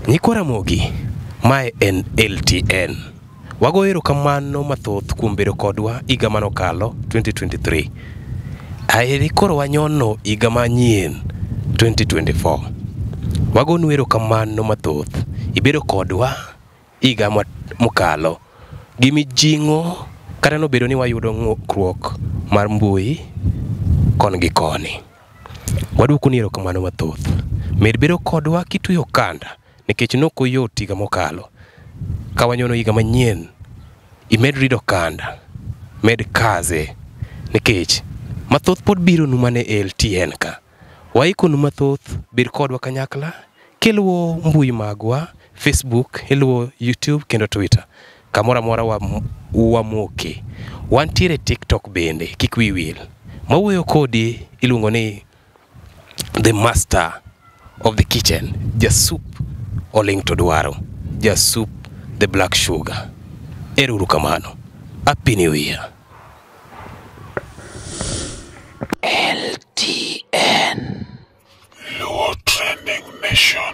Nyikwa Ramogi, mae en LTN. Wagoyo erokamano mathoth kuom bedo kodwa higa manokalo 2023. Aeri koro wanyono higa manyien 2024. Wagonu erokamano mathoth. Ibedo kodwa higa mokalo gi mijing'o kata nobedo ni wayudo ng'ukruok mar mbui kon gi koni. Waduoko ni erokamano mathoth. Med bedo kodwa kitweyo okanda nikech nok oyot higa mokalo. Ka wanyono higa manyien, imed rido okanda, med kaze nikech mathoth pod bironu mana e LTN ka. Waikonu mathoth, bed kodwa kanyakla kiluwo mbui magwa Facebook, iluwo YouTube kendo Twitter. Kamoro amora wamoke. Wantiere TikTok bende, kik wiyi wil. Mawuoyo kodi iluongo ni the master of the kitchen, Jasup Oling' to dwaro, Jasup the black sugar. Ero uru kamano. Happy New Year. LTN. Luo Trending Nation.